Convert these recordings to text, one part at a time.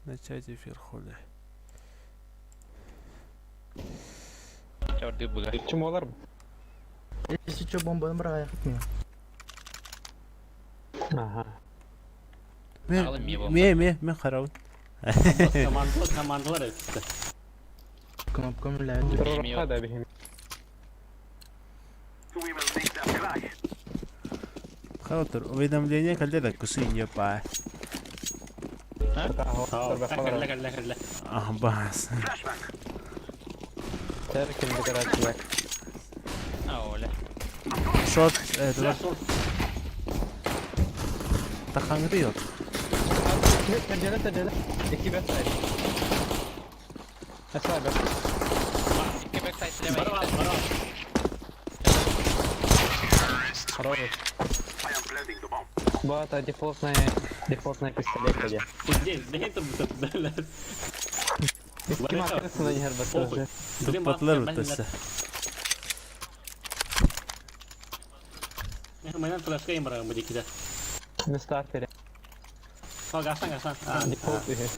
Начать эфир хули. Чордуу буга. Чумолар. Если что, бомбаны быраҕайахпыт миэ. Ага. Аҕалым миэ бомба. Ме, ме, ме харабын. Командалар, командалар эбит. Кнопка үлэлээбит. Прорабка да биһим. Хаотыр, уведомление кэллэ да кысы не па. Кэллэ, кэллэ, кэллэ. А, бас. Тэр кимди көрөөчүлэр. А, Оля. Шот, Эдвард. Тахаңры yok. Тәрҗәлә, тәрҗәлә. Икки бәс сайт. Әсә бәс. Икки бэк сайт лева. Бар бар, бар. Хорош. Бу это дефолтная, дефолтная пистолет где. Здесь, бэйэн турбут. Икки макрысына иһэр баттар. Туппатлар өттөсө. Майдан флешка им барагын бу дикиде. Мы стартере. Ал гасан, гасан. Дефолт иһэ.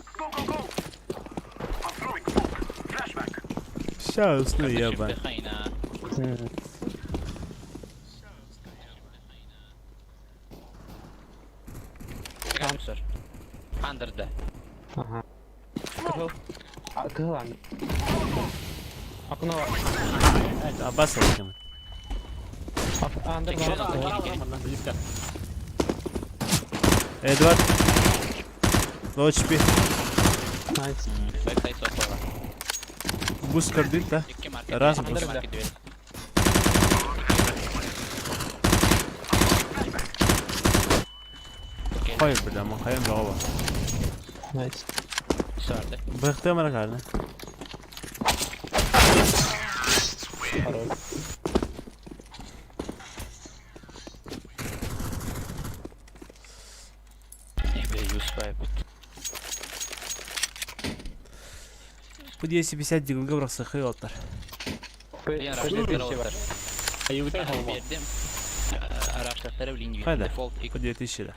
Сейчас, ну еба. Хайна. Хамсер. Андерда. Ага. Кыһыл. Кыһыл ан. Окно. А бас алкем. Андер бар. Близко. Эдвард. Лоуч би. Найс. Бэк сайт сопала. Бус көрдүн да. Икки маркет. Раз Икки бус. маркет дверь. Хой бля, ман хайым баҕа. Найс. Сарды. Быхты мара карны. Хорош. Бля, юспай. Бу 250 дигилге бырахса хый оттар. Блин, раштаттар олтар. Аюбытай холмо. Бердим. Раштаттар в линию. Хайда. Дефолт. Бу 2000 да.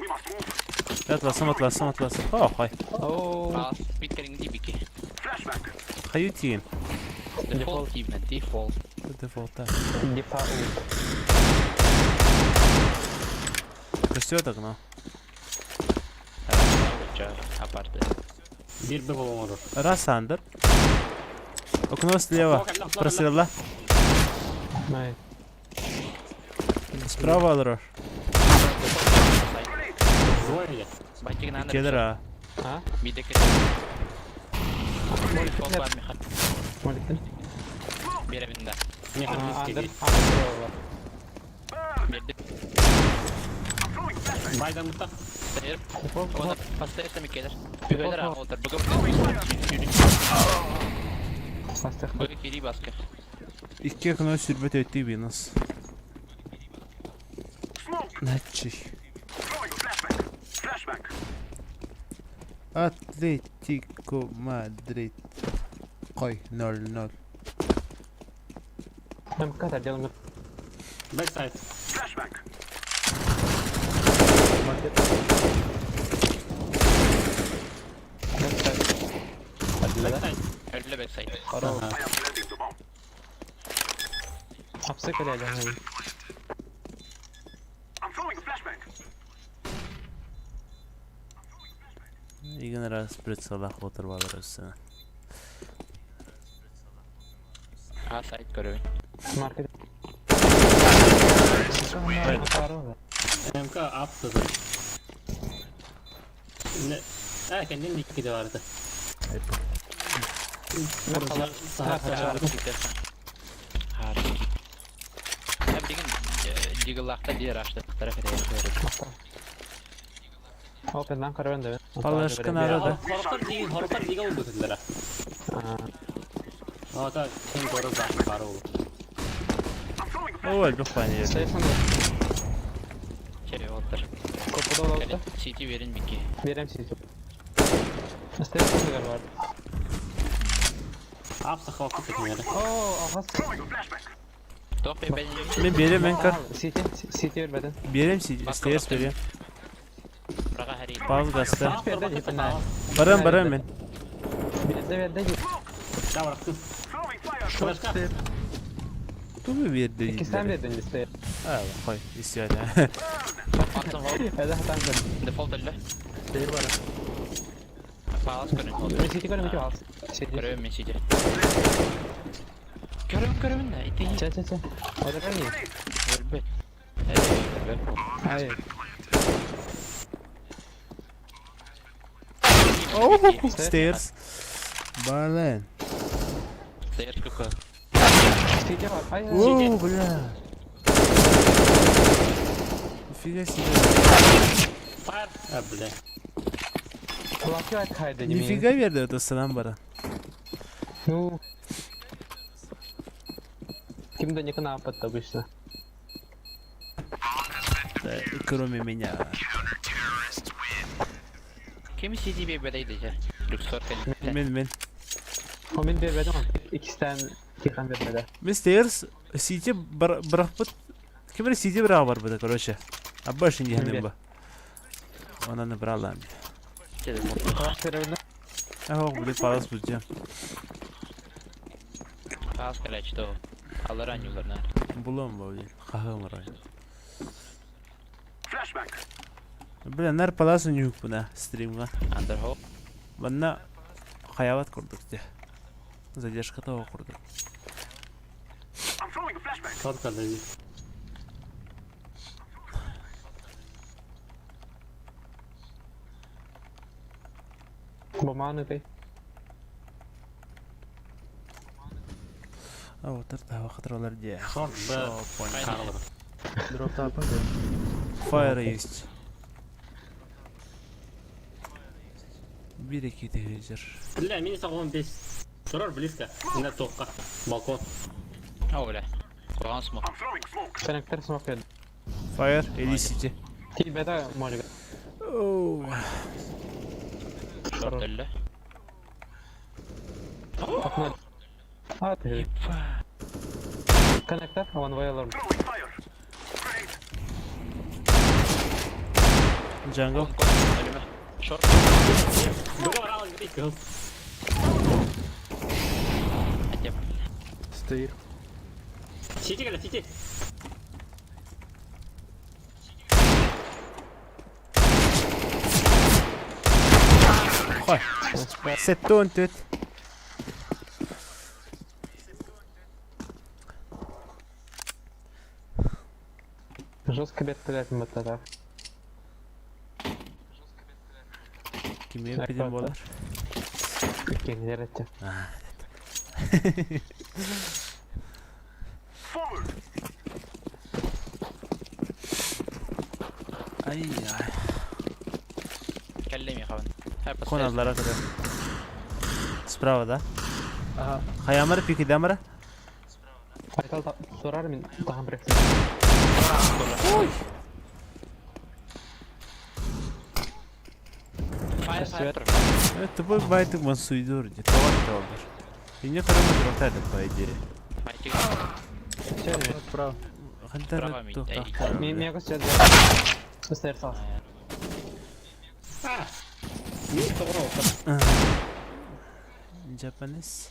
Атласам, атласам, атласам. О, хой. Оу. Биткеринг дибики. Хаю тиин. Дефолт тибнен. Дефолт. Дефолта. Дефолт. Көстүө окно. Апарты. Бир бе болоңор. Раз андер. Окно слева. Прострела. Найс. Справа алыр. Двое. Байтигин андер. Келер а. А? Бидеке. Дефолт бар меха. Моликтин. Беребин да. Меха Андер. близко. Андер. Берди. Байдан мутта. Дефолт. Оны пастырса мекелер. Бөгөлөр олтар. Бөгө Бастых. бөгө кири баскы. Икки окно сүрбөт өттүй бинус. Начи. Атлетико Мадрид. Кой 0-0. МК делаем. Бэк сайт. Маркет. Бэк сайт. Өллө бэк сайт. Хорош. Апсы кэлэ дьаһай. Игин раз прицелах отыр балар өссө. А сайт көрөбүн. Маркет. МК апты. Не. А, кендин дикки барды. Хар. Хар. Хам деген дигыллаахта диэр аштыктара кете. Опендан көрөн да. Палашкын арада. Хорохтор деген, хорохтор деген ол бөтүлөр. А, та кем көрө бар бар ол. Ой, бухпани. Сейфон. Чере олтар. Копуда oldu. Сити верин бики. Берем сити. Стейфон бар. Апсы хавап кеткен. Оо, ахас. Топ бен Мен берем мен кар. Сити, сити бербедин. Берем си, стейс берем. Брага хари. Пауз гаста. Барыам, барыам мин. Биэрдэ биэрдэ дии. Да, бырахтым. Флешка. Тугу биэрдэ Иккистээн дииллэр. биэрдин дии. А, хой, истиэнэ. Аттым ол. Эдэ хатан көрдüm. Дефолт өллө. Стейр бар. Палас көрүн. Мен сити көрөм ити алс. Сити. Көрөм мен сити. Көрөм көрөмүн да. Ити. Чэ чэ чэ. Эдэ көрмей. Өлбөт. Өлбөт. Ай. Oh, stairs. Блин. Stairs көкө. Сити бар. Ай ай. О, бля. Нифига себе. Фаер. А, бля. Kulaklı ay kaydı дии. Нифига берди это сынан баран. Ну. Ким да никына апатты обычно. Да, кроме меня. Ким сити биэрбэтэй дии? Люксор кэллэ. Мин, мин. О мен бербедим. Иккистен кихан бербеде. Мин stairs сити бырахпыт. Ким эрэ сити быраҕа барбыта, короче. А больше не Ким ба. Она набрала. Көрөбүн. Ах, блин, палас будем. Палас кэлээччи ол. Аллар анньууларна. Булуом бу, блин. Хаһыам рай. Бля, нар палас үнүк буна стримга. Андерхол. Манна хаяват курдук те. Задержка того курдук. Шорт көрдө. Боманы ты. А вот это хатралар де. Шорт Б. Хаалар. Дроп тапын. Фаера есть. Бери какие-то ветер. Бля, минус 15. Турар близко. На тоққа. Балкон. О, бля. Куһаҕан смок. Коннектор смок берди. Фаер или сити. Тибеде молик. Оу. Шорт өллө. Окно. А, ты. Коннектор, он вайлор. Джангл. Өлүмэ. Шорт. Быга баралар гидей. Атеп. Стейр. Сити кэлэ, сити. Хой. Сеттон төт. Жестко бет блядь, маттата. Кимге пидем болар? Кеңдер этти. Ай ай. Кэллэ миэхэ. Кон аллара kadar. Справа, да? Ага. Хаямара пики дамара. Айтал сорар мен тагын бирексин. Фаер, фаер. Это тупой байтик мансуйдур, где товар доллар. И не хорошо дроптали, по идее. Майтик. Справа. Хантар Справа ми- тухта. Мен мен көз Сестер сал. А! Минус 9. Japanese.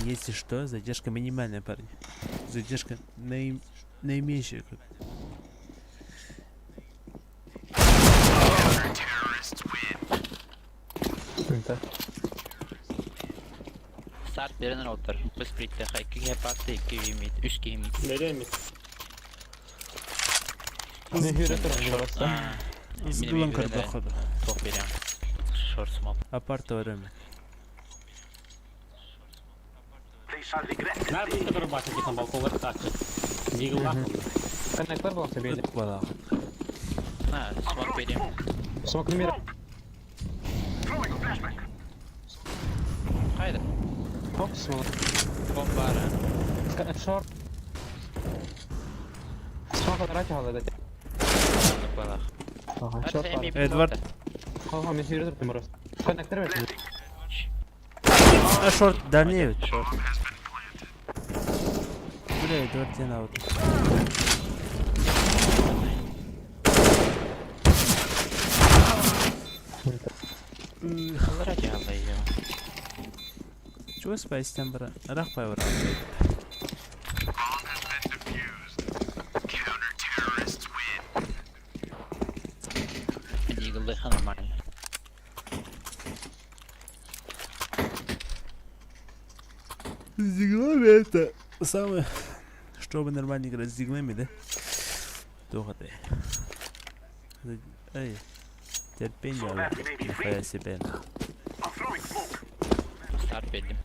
Если что, задержка минимальная, парни. Задержка наименьшая. Да. Старт берен оттар. Біз притте хайки парты икки вимит, үс кимит. Берем. Не хүрэ турар просто. Сгулан карбахода. Тоқ берем. Шорт смок. Апарта время. Нар близко турар бачы дихан балконга тачы. Диглах. Коннектор болса бейли. Бала. А, смок берем. Смок номер. Қайда? Хоп, смок. Бомбара. Шорт. Смок адрати халада. Бала. Ага, шорт. бар. Эдвард. Ага, мен хүрэ турдум просто. Коннектор бер. А шорт дальнее. ведь. Шорт. Бля, Эдвард где на вот. Халлара дьаалайа. Чугас пайстан бара, ыраах пай бара. Диигыллыха нормально. С диглами это самое, чтобы нормально играть с диглами, да? Туох этэй? Эй, терпение, нихуя себе. Старт биэрдим.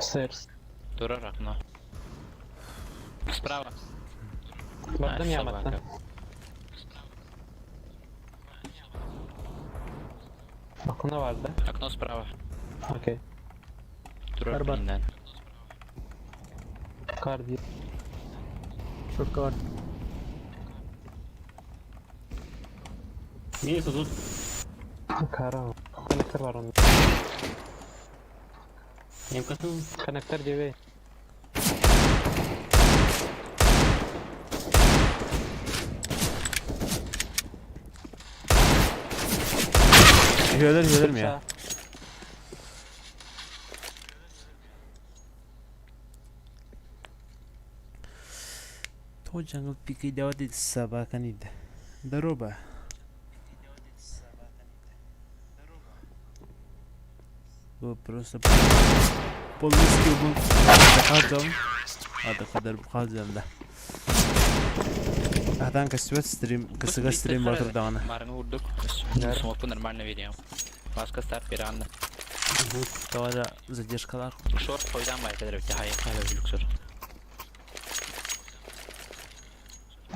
Сырс. Турар окно. Справа. Бардым А, яматтан. собака. Окно vardı. Окно справа. Okey. Турар Арбат. ииннэн. Kar değil. Шортка бар. Минус uzun. Kar ama. Konektör var onun. Емкатын Konektör gibi. Үһүөлэр үһүөлэр mi ya? То jungle пики давати собака не Здорово. Bu просто полностью был заходом. А kadar bu kalacağım da. Адан көстүбэт стрим, кысыга стрим бар даҕаны. Марны урдук. Смоку нормально верим. Маска старт беранна. Тоҕо задержкалар. Шорт қойдан байкадыр өте хайы қайда люксор.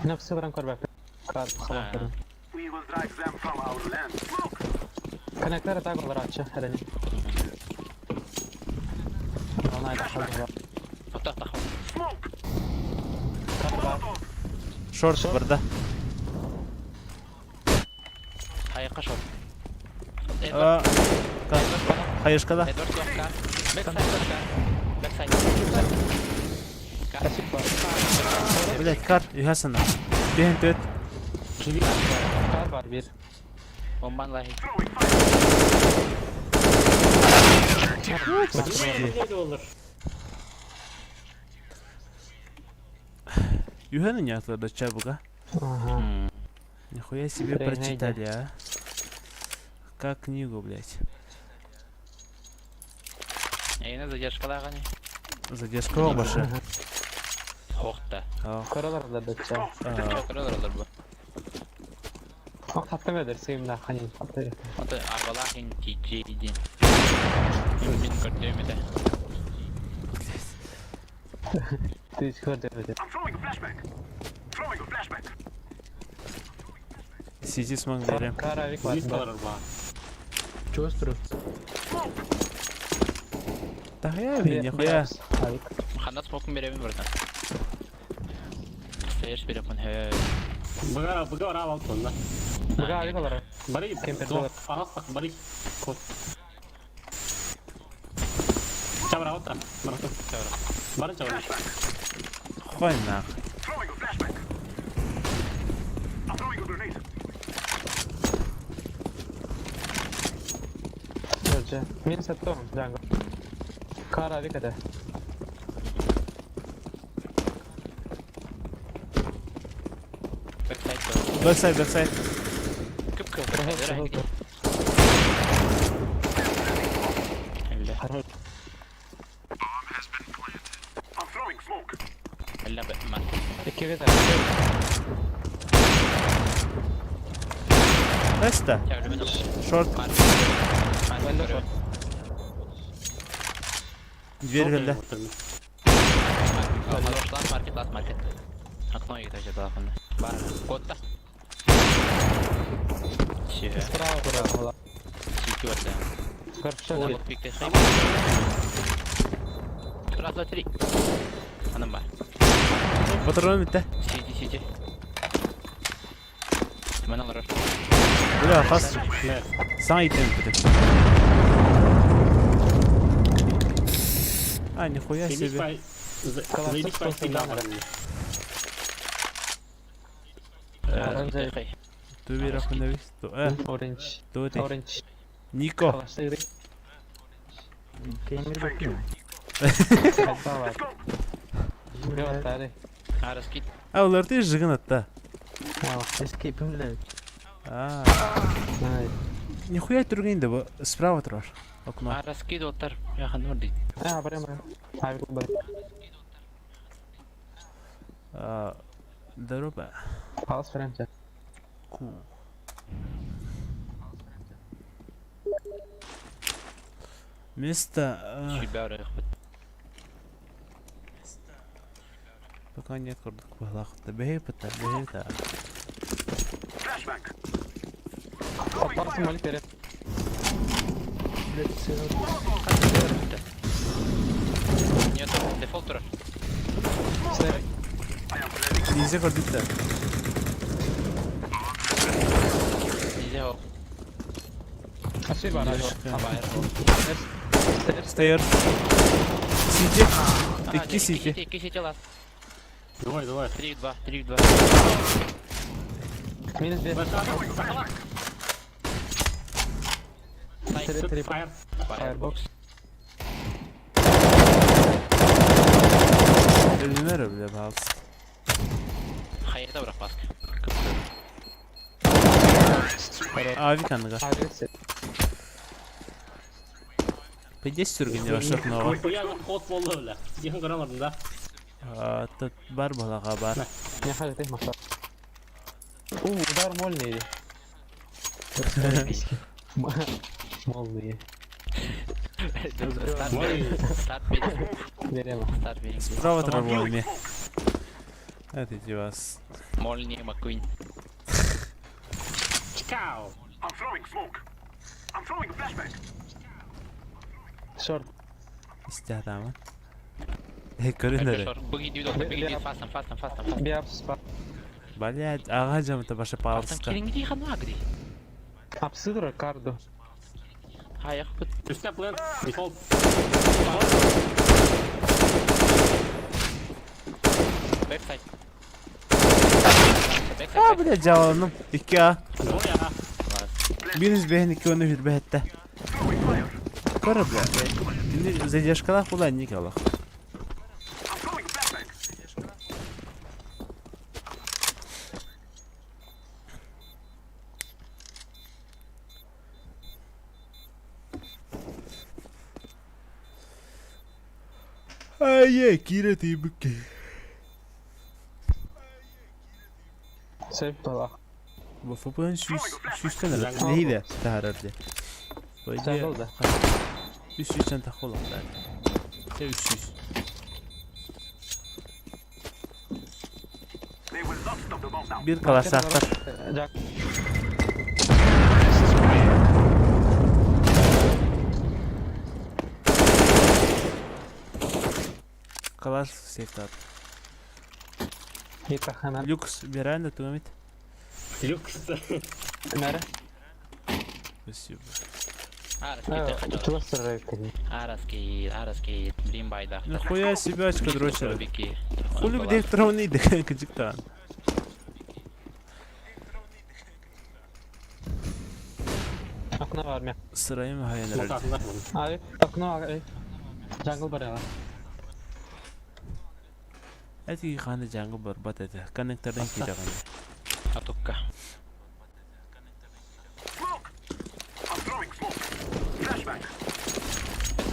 Nefsi vuran kor bak. Kar. Ha. Konektör atak olur açı. Herhalde. Ona da kaldı. Ота тахо. Kar var. Шорт барда. Хайы шорт. Эдвард, Хайышкада. Эдвард кар. Бэксайд кар. Бэксайд. Кар. Kaçık var. Блять, кар, үһәсен. Бehen төт. Kar var bir. Бомбан лахи. Ne olur. Үһәнен ятларда чабыга. Aha. Нихуя себе Хрен прочитали, а. Как книгу, блять. Эйне задержкалағаны. Задержка башы. Хоқта. Karalar da betçe. Кырылыр бу. Bak hatta verir sıyımda hani hatta. Ата арбалахин TJ дин. Мен көрдөмөдө. Düz kör demedi. Сиди смог берем. Kar avik var. Близко var ба. Чего стру? Да я нихуя. Avik. Ханат смокун беремин братан. Стоишь берем хэ. Быга быга ора алып онда. Быга avik olarak. Бары Кемпер доллар. Ағас бары. Кот. Чабра ота. Бары. Бары чабра. Хуй нах. Önce. Min settom Django. Kar avik hadi. Бэксайд. Бэксайд, бэксайд. Кып кып. Элле. Элле бэтмен. İki bir de. Эста. Чабрымын. Шорт. Ман. Ben de short. Дверь келді. Хорош, лast маркет, лast маркет. Окно егет телефонда. Бар. Котта. Все. Справа курар. Сити вот. Kar Вот пик Раз, два, три. Анам бар. Патрон бітті. Сиди, сиди. Мен алар. Бля, хас. Саң итем бітті. А, нихуя Себис себе. пай. Заебись почти да. Оранжевый. Ту верохуновис. Ту э. Orange. Ту ты. Orange. Нико. Калашты Темир Хайда бар. Бе Араскит. А, улар ты жиган атта. Escape блядь. А. Нихуя түрген да бу. Справа турар. Окно. Араскит оттар. Яхан норди. А, прямо. Авик бар. А, Дороба. Палс френче. Ку. Место... а, Шибәр Пока нет курдук бахлахта. Бэйпта, бэйта. Палс молик берет. Блядь, сына. Нет, дефолт турар. Стейр. Низе көрдүк да. Низе о. Аши бар. Абайр. Стейр. Стейр. Сити. Икки сити. Икки сити лас. Давай, давай. 3-2, 3-2. Минус 2. Сайт. 3 3. Фаер. Firebox. Өлүмөр бile балс. Хайырда бирок баск. Ави каныга. Авик. Педес сүргенде башак нога. Нихуя ход болды бля. Сен қарамадың да. А, Тут бар балага бар. Не хажы маса. У, удар молнии. Молнии. Старт берин. Старт берин. Берем. Старт берин. Справа турар болми. Это иди вас. Молния Маккуин. Чикао. Шорт. Истятамы. Эй, көрүнөр. Буги дүйдө, буги дүйдө, фастан, фастан, фастан, фастан. Биапс бар. Блядь, ага жамта баша Фастан палска. кириңди хана агри. Апсы тура карду. Хаяк бут. Үстә плен. Дефолт. Бэксайд. А, блядь, жаланым. 2 А. Двое, а. Минус бэһин 2 оны хүрбэхэтте. Көрө, блядь. Инде задержкалах була ник алах. Ай, кире тибүкке. Сейф тола. Бу ФПН сүүс сүүстен эрэ. Нейде таарар де. Jungle да. Үс сүүстен тахолох да. Те үс сүүс. Бир каласаахтар. Жак. Калаш сейфтат. Итахана. Люкс берән да түгәмит. Люкс. Мәре. Спасибо. Араскит. Чувастыр Араскит, араскит. Блин байда. Нахуя себя очко дрочера. Бики. Хули б дек иде кыжыктан. Окно бар ме. Сырайым хайнар. Ортасында. Авик. Окно авик. Jungle бар яла. Әти ханы жаңгы бар бат эте. Коннектордан кире гана. Атукка.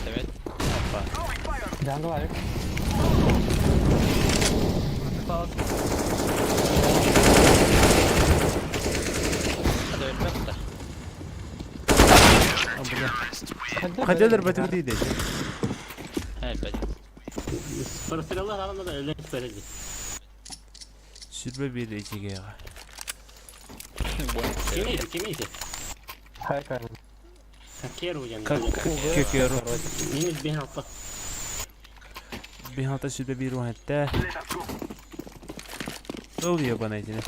Evet. Опа. Jungle авик. Hadi ölmez de. А, бля. Хотелер бат диде. Evet бәди. Прострелы алында да өлі береді. Сүрбе бир ичеге. Кем еді, кем еді? Хай кар. Керу яны. Как кекеру. Минус бен алты. Бихалта сүрбе бир вахетте. Ыл ебана этине.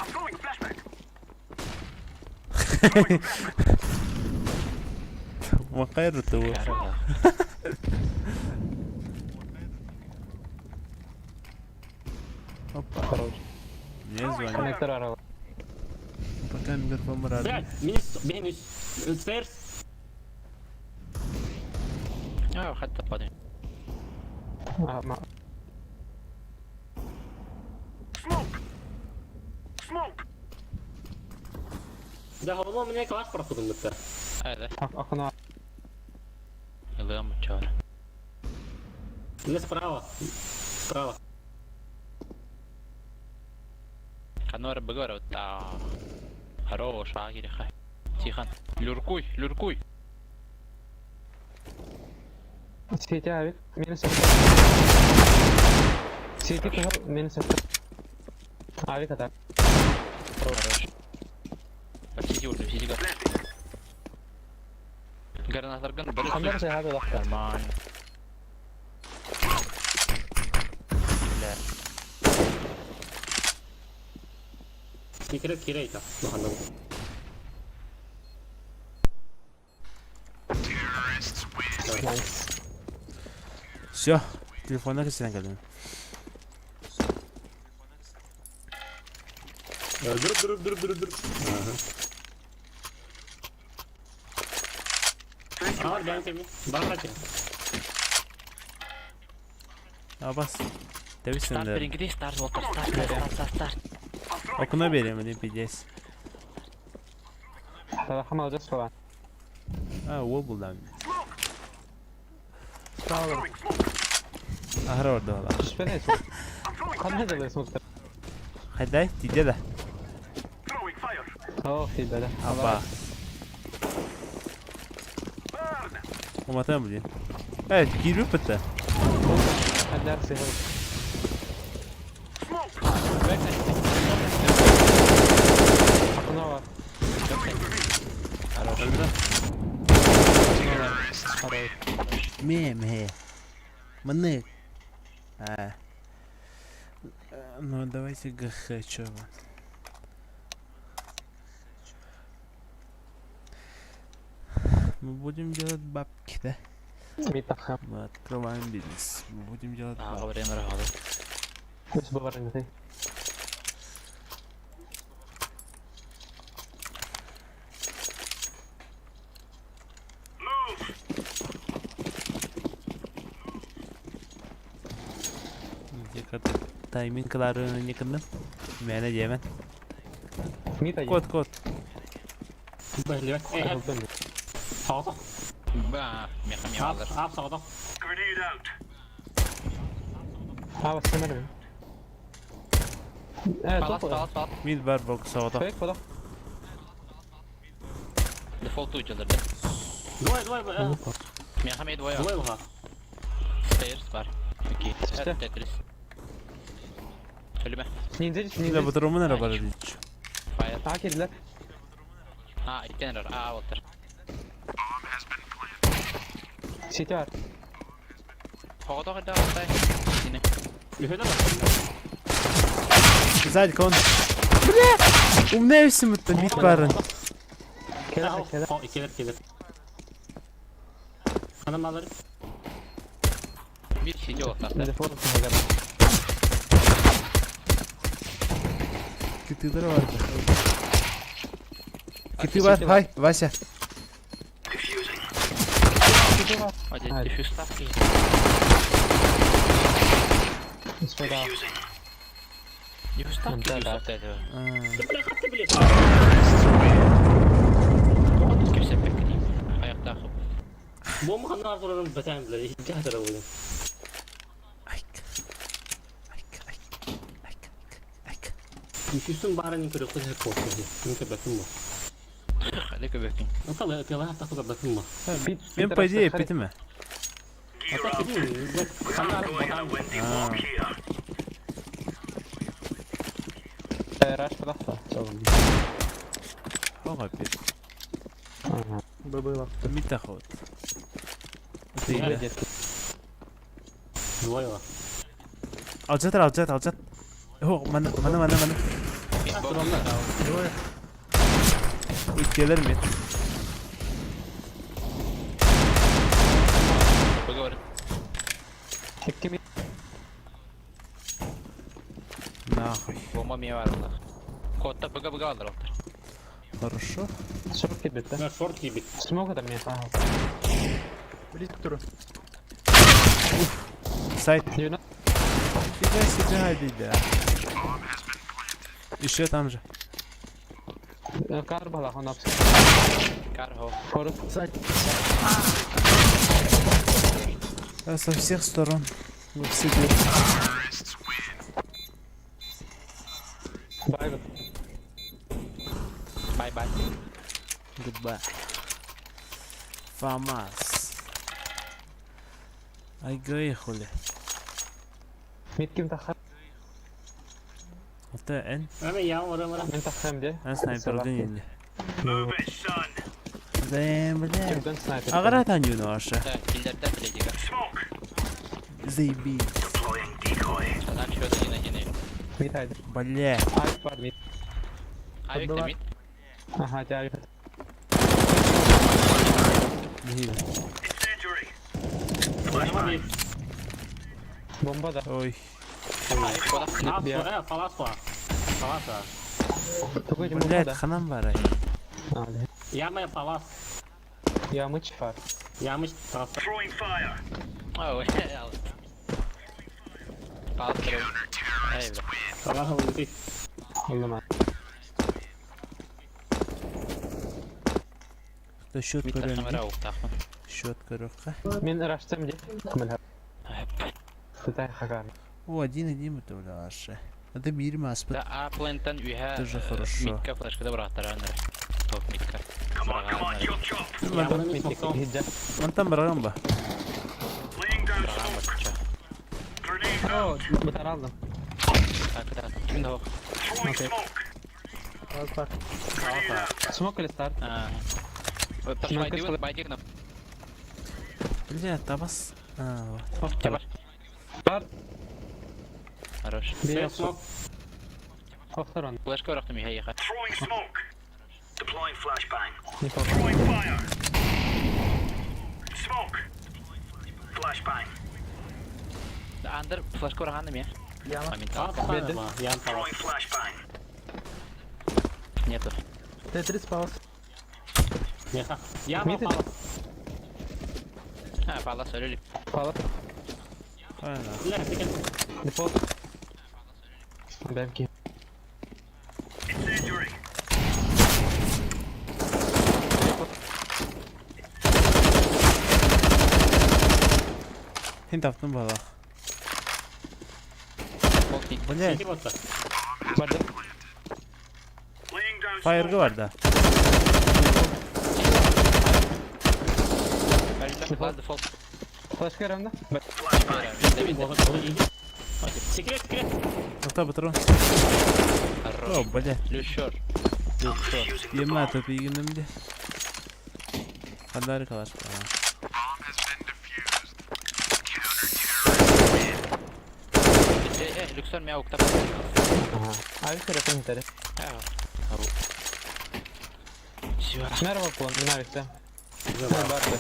Макайры туу. Опа. Хорош. Мне звонят. Коннектор арал. Пока микрофон рад. Блядь, минус, минус. Stairs. А, хатта падай. А, ма- Да, голова у меня класс проходом бытта. Айда. ак- Окно. Ылыам чор. Не справа. Справа. Ханор бгор та. Хорош, агириха. Тихо. Люркуй, люркуй. Сети авик. Минус. Сети кого? Минус. Авик атак. Хорош. Сиди урду, сиди гар. Гранатарган бер. Хамдар сыһа лахта. Нормально. Бля. Кире кире это. Ну, хандан. Найс. Все, телефонна кесен кэлдим. Дұрып, дұрып, дұрып, дұрып, дұрып. Ага. Бар, кеми. Бар, кача. Абас. Старт Тэбисен берингиди, старт болтар, старт, старт, старт, старт. Окно берем, или пиздец. Хам алжас фала. А, уол булдам. Справа. Ахра ордала. Түспен Қандай да смоктар. Хайдай, тиде да. Ох, ебәле. Апа. Уматан блин. Э, кирүү бітті. Хәлләр сыһа. Окно бар. Хорош. Хорош. Ме, ме. Маны. А. Ну, давайте ГХ, чё вы. Мы будем делать бабки, да? Митаха. Мы открываем бизнес. Мы будем делать А, бабки. время рагалы. Үс бар инде. Где тайминг не кынным. Мене демен. Мита. Код, код. Бәле. Саҕата. Ба, меха меалар. Ап, саҕата. А, бас сэмэр. Э, Палас, топ. палас, палас. Мид бар бок саҕата. Фейк бола. Дефолт уйдылар да. Двое, двое, двое. Меха ме двое. Двое буха. Stairs бар. Окей. Түсті. Тетрис. Төлеме. Ниндзя, Бля, ниндзя. батырымын ара бар дейчі. Fire. А, келдилер. А, иттен А, болтар. Сети бар. Хогото кайда алтай. Сине. Үһүнэ бар. Сзади кон. Бля! Умнее это мид барын. Келер, келер. О, келер, келер. Анам алар. Бир сиди болтар. Дефолт сыһа. Китыдыр бар. Киты бар, хай, Вася. Один дефьюз ставки. Сюда. Дефьюз ставки. Да, да. Дефьюз этого. А, Бля, хатты, блядь. Кимсе пекни. Аякта хып. Бомба ханна аркыларын бетәм, блядь. Жахтара буду. Айк. Айк, айк, айк, айк. Диффьюзтун баарын көрө кыз хеп болду. Мен көбөтүм бу. Хали көбөкин. Ата тела хатта көбөтүм бу. Мен по идее питиме. Ата кидин, ханна аркыларын. Раш подахта. Ага, пит. Ага. Было. Мид тахот. Бля, детки. Двое. Алжатыр, алжат, алжат. О, мана, мана, мана, мана. Двое. Иккелер мид. Поговорим. Икки ми. Нахуй. Бомба мне варила. Кот-то быга-быга алар олтар. Хорошо. Шорт кибет, да? На шорт ебит. Смог это мне? Близко туру. Сайт. 90. Фига себе, беда. Еще там же. Кар была, он апс. Карго. Форус. Сайт. А, со всех сторон. Во все дыры. Бай. Bye-bye. Goodbye. Фамас. Ай гай хули. Мид ким тахар. Это Н. Ами я ора ора. Мен тахам де. Эн снайпер один. Да, бля. Кимден снайпер. Агара таню наша. Да, киллерден биле Заебись. Там счет 1-1. Мид айды. Бля. Ай бар мид. Авик на мид. Ага, тебя авик. Блин. Яма бит. Бомба да. Ой. Авик кода. Нас, палас Паласа. Тугай бомба Блядь, да. ханам барай. А, да. Яма палас. Я мыч фар. Ямыч палас. Ой, Палас Эй, бля. Палас улети. Улыма. Да счет Мид көрөм. тахмара уктахмын. Счет көрөккә. Мен раштым де. Кымыл. Сытай хагар. О, один-один это бля. Это мир маспыт. Да, А плентен үйә Тоже хорошо. Мидка флешкада бырактар аннары. Топ мидка. Яма мид моксон. Хиджа. Ман там барган ба. О, бутар алдым. Так, да. Ким дох? Окей. Палас бар. Паласа. Смок или старт? Ташмай байдигна. Бля, табас. А, вот. Чабар. Бар. Хорош. Бир Смок. Охторон. Флешка бырактым үйә яха. Не помню. Андер флешка быраган ме? Яма. Моментально. Палас. Ям палас. Нету. Т-30 палас. Неха. Яма Мид. палас. А, палас өлү. Палас. Хайна. Бля, секен. Дефолт. Бәмки. Хин таптым бала. Болт мид. Бля, Сети болса. Бар да. фаерга бар да. Палас дефолт. Флешка берем да? Секрет, секрет. Тохта батырон. О, Хорош. бля. Люшор. Люшор. Ема топ игенемде. Кандары калаш. Э, Люксор мя уктап. Ага. Авик көрөтүм хитери. Все. Мерва план, мен авикте. Бар да.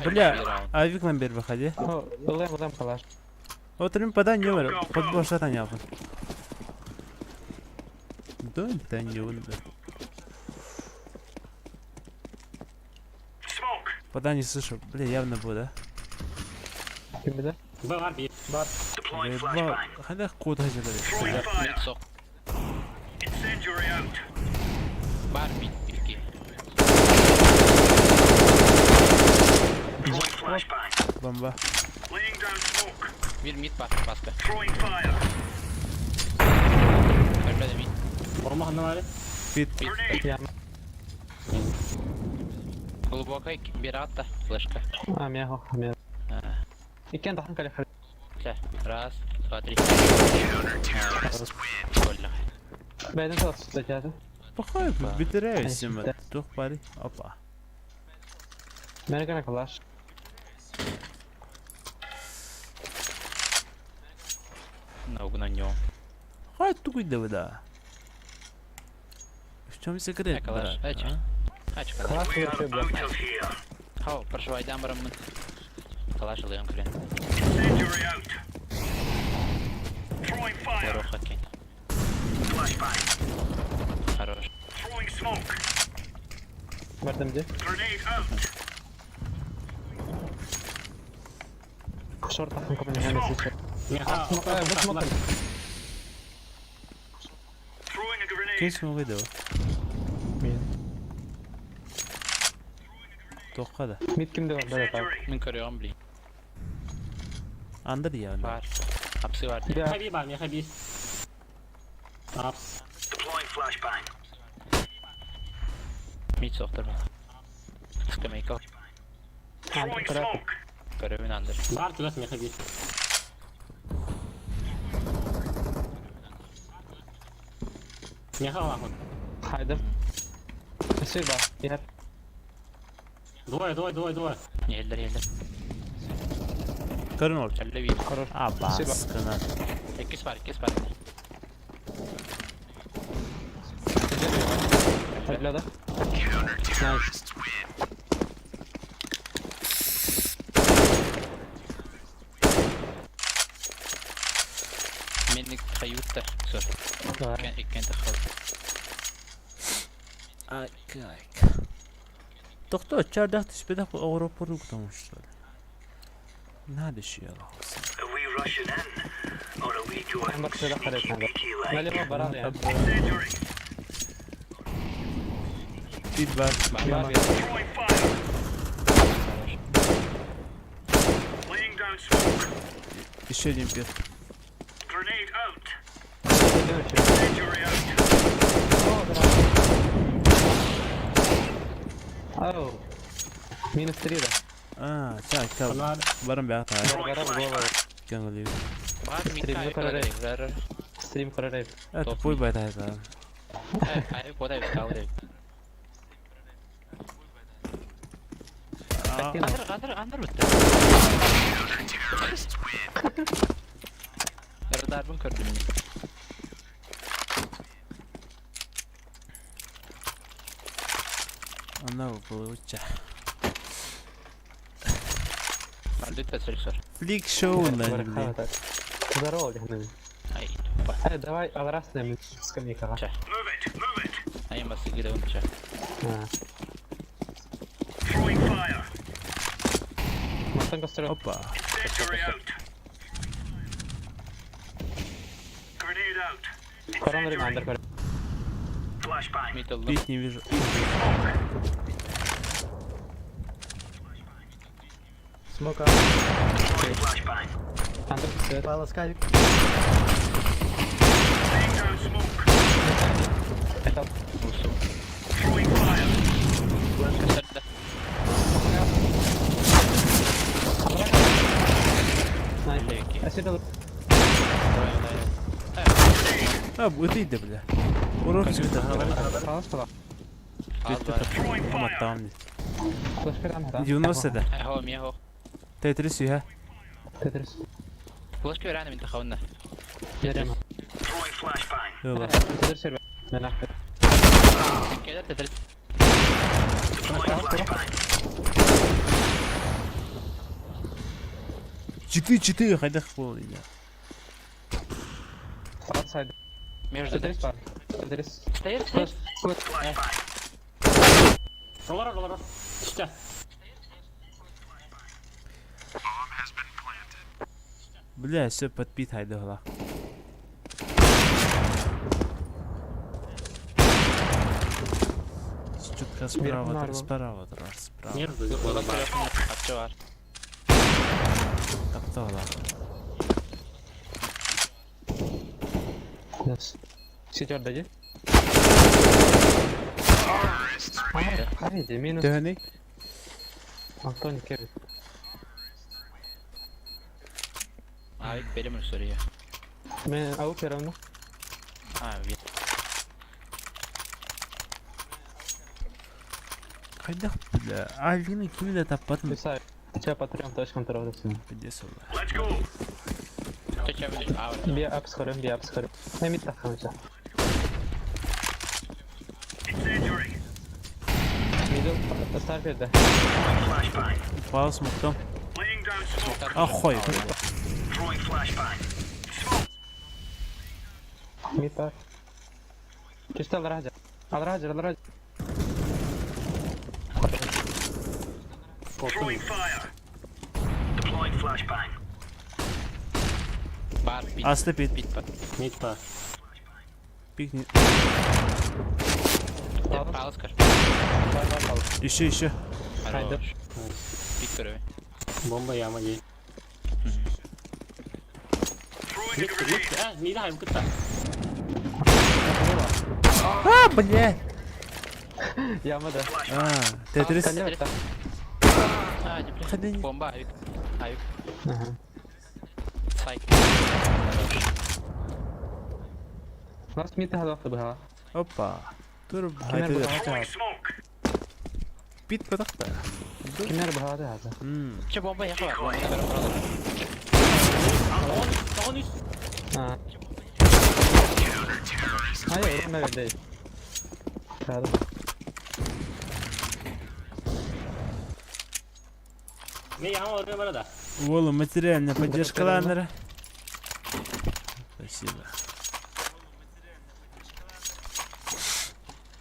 Бля, авик нам бер выходи. О, ылым ылым калаш. Вот рим подай не вер, подбор шатан япын. Да, да не он да. Пода не слышу. Бля, явно был, да? Ким билер? Б бар бит. Бар. Бля, ханда код хажада. Мид сок. Бар мид бирки. Бомба. Бир мид бар, баска. Өлмөдү мид. Бомба ханна бар. Пит. Мид. Яма. Глубокой бир атта флешка. А, мя хо, мя. Икен тахан кале хар. Все. Раз, два, три. Больно. Бәйден тас статьясы. Похуй, битеряю сима. Тух пари. Опа. Мен гана калаш. Ногу на нем. Хай тугой да. В чем секрет, Калаш, брат? ача. а? Ачка. Калаш вообще, бля. Хау, прошивай дамбаром. Калаш ылыйым килен. Бардым дии. Шорт ахын көмөнө хэмэсиче. Меха. Бу смок. Ким смогу да? Мен. Тоққа да. Мид кимде бар да так. Мин көрүөҕүм билигин. Андыр я. Баар. Апсы баар дии. Бля, Меха би бар, меха би. Апс. Мид суохтар баар. Скамейка. андыр көрөт. Көрөбүн андыр. Бар чугас меха би. Меха лахот. Хайдыр. Сир бар. Яр. Двое, двое, двое, двое. Иһэллэр иһэллэр. Көрін ол. Әллэ биир. Корор. А, басқына. Иккис баар, иккис баар. Бля да. Найс. Мин хайютта. Сор. Давай. Иккен тахал. Ай, кайк. Тоқта, чардақ түспедақ Европа потому что ли. Надо еще Мен бар сюда қарайды надо. Налево баран я. Бит бар. Бар. Еще один пит. Ау. Минус 3 да. А, так, так. Бар. Барым бияқ тағай. Бар бар голову. Кеңілі. Баар Стрим мид көрөр. көрөр. Стрим көрөр. Э, тупой байта это. Ай, бодай кауда. Андыр, андыр, андыр бітті. Радарбын көрдім мен. Она получа. Барды тәсіл сор. Флик шоу на блин. Здорово, Леонид. Ай, тупа. Э, давай алрасным скамейкаға. Ча. Ай, басы киде онча. А. Мастан костер. Опа. Корон время андер көрөр. Мид алдым. Пить не вижу. Смока. Андер свет. Пала скайп. Это Усу. Көсірді. Найс. Леки. Әсет А, вот иди, бля. Урок цвета. Қалас қала. Аз бар. Аматтағым Флеш көрәм да. 90 да. Хо, мия хо. Тетрис юха. Тетрис. Флеш көрәні мен тахауына. Ярема. Yola. Тетрис сервер. Мен ахмет. Келер тәтіріс. Читы, читы, хайдах бол дейді. Аутсайд. Между Тетрис бар. Тетрис. Стоит, стоит. Флеш. Флеш. Олар, олар. Түшті. Бля, все подпит хайдахла. Чутка справа, Нарвал. справа, справа. Между. Апчы бар. Таптала. Yes. Сетер дади. Хайди, минус. Төһөний? Антони Кевин. Авик беремін сөрия. Мен ауып беремін. А, вид. Хайдах, бля. Алина кими да таппатым. Писай. Че по трем точкам торговаться. Пиздец, Ча ча А, Би апс хорем, би апс хорем. Эмит тахамча. Мидл стар берді. Паус муктом. Ахой. Мид бар. Чисто алраджа. Алраджа, алраджа. Дефолтун. Бар пит. Аста пит. Пит бар. Мид бар. Пикни. Палас көр. Бар бар палас. Еще, еще. Хайда. Хорош. Пик көрөбүн. Бомба яма дии. Мид, мид, а, мида хайм кытта. А, бля! Яма да. А, Тетрис. Кале та. А, не бля. Ходи. Бомба, авик. Авик. Ага. Сайт. Нас мид хадах быһа. Опа. Тур Кимер хайда. быһа. Пит патахта. Кимер быһа да. Че бомба яха бар. Бомба бер бер. Тоҕон үс. А. Ай, уран да берди. Сады. Мен яма орын бар да. Вола, материальная поддержка ланера. Спасибо.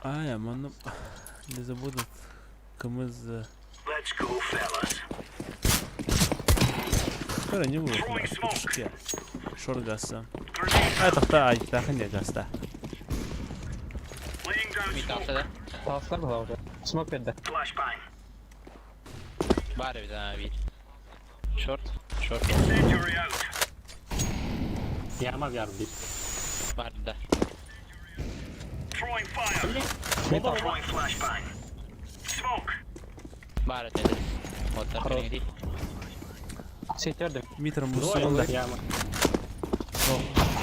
А, я манна не забуду КМЗ. Скоро не будет. Шор гаса. А, тахта, ай, таха не гаста. Мид алса да. Паласлар быһа уже. Смок берди. Бар эбит, а, бит. Шорт. Шорт. Яма бер бит. Бар да. Бомба, бомба. Бар Тетрис. Вот так Хорош. не Сетерди. Митром Двое мусонда. яма.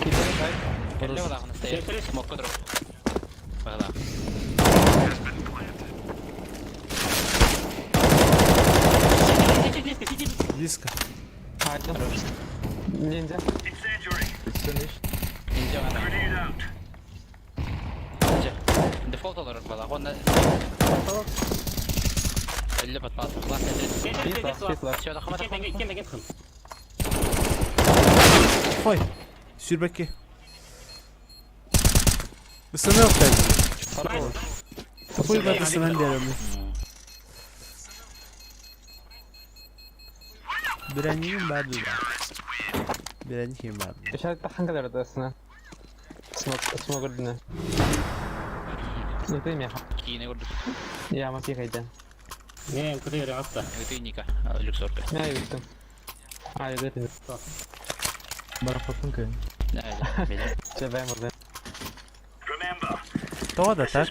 Китере сай. Кэллэ балаҕын стоит. Тетрис. Смокка дроп. Багала. Сити близко, сити близко. Близко. Хайда. Ниндзя. Ниндзя ана. Ниндзя. Дефолт олорор балаҕ. Онна Өллө батпаас. Класс Тетрис. Тетрис, Пит Тетрис лас, пит лас. Все, тахма тахма. Иккен, иккен, иккен. Хой. Сүрбәкке. Ысыны опять. Хуй бат ысынан беремі. Биранигим бар да. Биранигим бар. Işaret тахан kadar da aslında. Смок, смок үрдүнэ. Нытым я. Киine курдук. Яма пихайдан. Не, куда я атта. Ыты Ника. Люксорка. Не юттум. Ай, өтүн. Барахотун көн. Да, да. Биле. Чебем урдun. Тоға да так.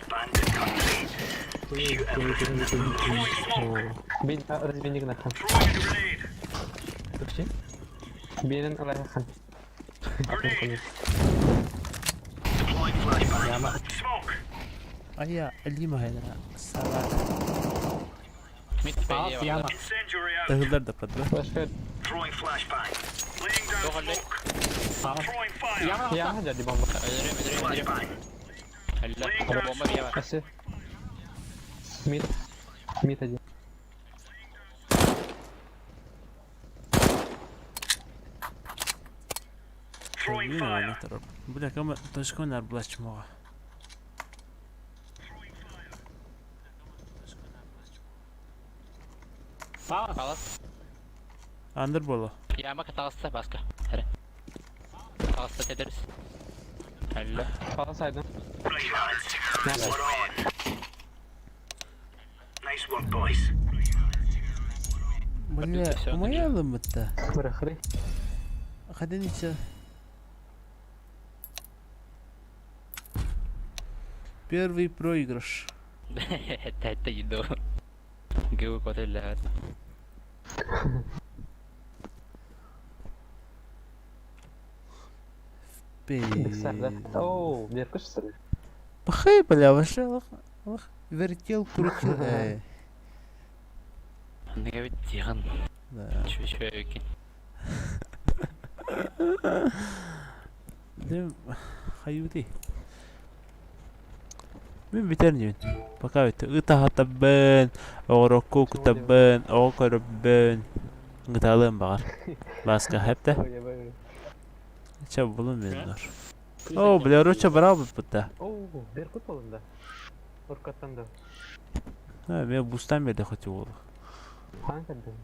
Бин разбиник нахан. Вообще? Бинен алайхан. Яма. Ая, Алима хайна. Салат. Мид Палас пейде яма. Тахылдар да падба. Башка Тоҕоллой. Палас. Яма. яма жади бомба. Өлөрүм, өлөрүм, өлөрүм. Өллө. Бомба бие бар. Асы. Мид. Мид один. Бля, кама точка нар блачмога. Палас. Палас. Андыр боло. Яма катаҕыста баска. Хәрэ. Таҕыста Тетрис. Өллө. Палас айдын. Бля, всё, моя лымытта. Бырахры. Хаденича. Первый проигрыш. Это еду. Гү котеллэ. Бексарда. Пи. Оу, беркүш. Пахай, бля, вообще, лох, лох, вертел, крутил. Эй, Неге бит тихан. да. Чүчөкин. Дем, хаюти. Мен битернибин. Пока бит. Ытаһатабын, оҕорокку кутабын, оҕо көрөбүн. Ыталыам баҕар. Баска хэпте. Ой, ой, Ча булун меннор. О, бля, руча брал бутта. Оу, беркут болында. Уркаттан да. Ha, мен бустан берде хоть болу. Хаһан көрдүҥ?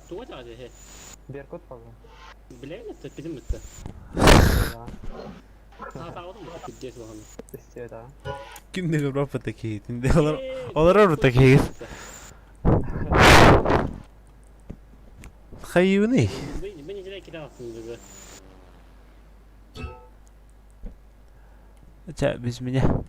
Туга чаҕа Беркут буолла. Билэбин это билим это. Саатаабытым пиздец улахан. Истиэ Ким да көрбөт киһитин. Олорор киһи. Хайыбыный? Бу неделя кире алсын бізі. Ча, без меня.